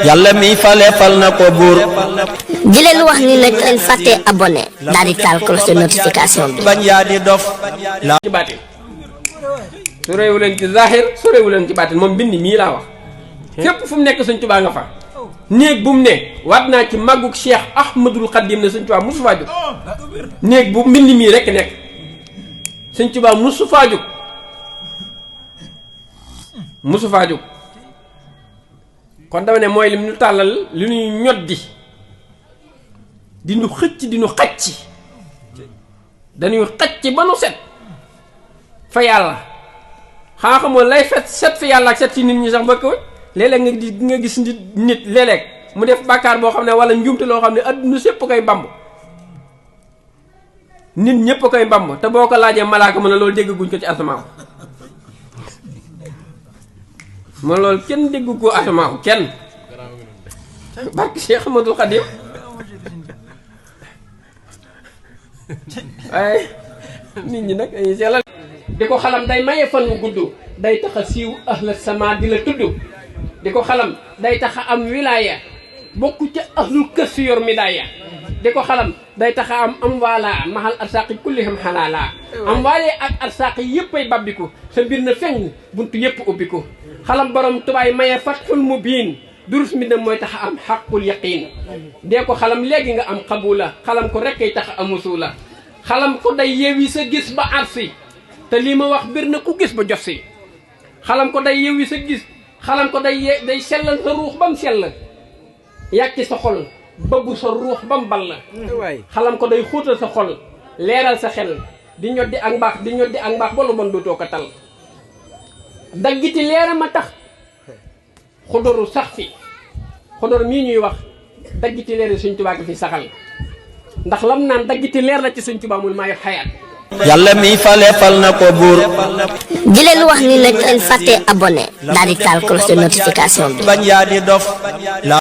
yàlla mi fale fal na ko buur di leen wax ni nag leen fàtte abonné daal di taal cloche de notification bi bañ yaa di dof la ci baatin su réewu leen ci zahir su réewu leen ci baatin moom bind mii laa wax fépp fu mu nekk Sëñ Tuubaa nga fa néeg bu mu ne waat naa ci màggug Cheikh Ahmadul Xadim ne Sëñ Tuubaa musu faa jóg néeg bu mbind mii rekk nekk Sëñ Tuubaa musu faa jóg musu faa jóg kon dama ne mooy lim ñu tàllal li ñuy ñoddi di ñu xëcc di ñu xacc dañuy xacc ba nu set fa yàlla xanaa xamoo lay set fa yàlla ak set ci nit ñi sax bokk léeg-léeg nga gis nit léeg-léeg mu def bàkkaar boo xam ne wala njuumte loo xam ne adduna sépp koy mbamb nit ñépp koy mbamb te boo ko laajee malaaka mën a loolu déggaguñ ko ci asamaaw man loolu kenn déggu ko asamaaw kenn barke Cheikh Ahmadul Xadim waaye nit ñi nag ay sellal di ko xalam day maye fan wu gudd day tax a siiw ahla sama di la tudd di ko xalam day tax a am wilaaya bokk ca ahlul kër si yor midaaya di ko xalam day tax a am waala mahal arsaqi kullihim xalaala am waale ak arsaqi yëpp ay babbiku sa mbir na feng buntu yëpp ubbiku xalam borom tubaay maye fatxul mubiin durus mi dem mooy tax a am xaqul yaqiin dee ko xalam léegi nga am xabula xalam ko rek ay tax a am usula xalam ko day yeewi sa gis ba arsi te lii ma wax bir na ku gis ba jot si xalam ko day yeewi sa gis xalam ko day sellal sa ruux ba mu sell yàcc sa xol bëggu sa ruux ba mu ball xalam ko day xóotal sa xol leeral sa xel di ñoddi ak mbaax di ñoddi ak mbaax ba lu bon dootoo ko tal daggiti leera ma tax xudoru sax fi xudor mii ñuy wax daggiti leer Sëñ Tuubaa gi fi saxal ndax lam naan daggiti leer la ci Sëñ Tuubaa muy maayo xayaat yàlla mi fale fal na ko buur di leen wax ni nag leen fàtte abonné daal di taal cloche de notification bi bañ yaa di dof la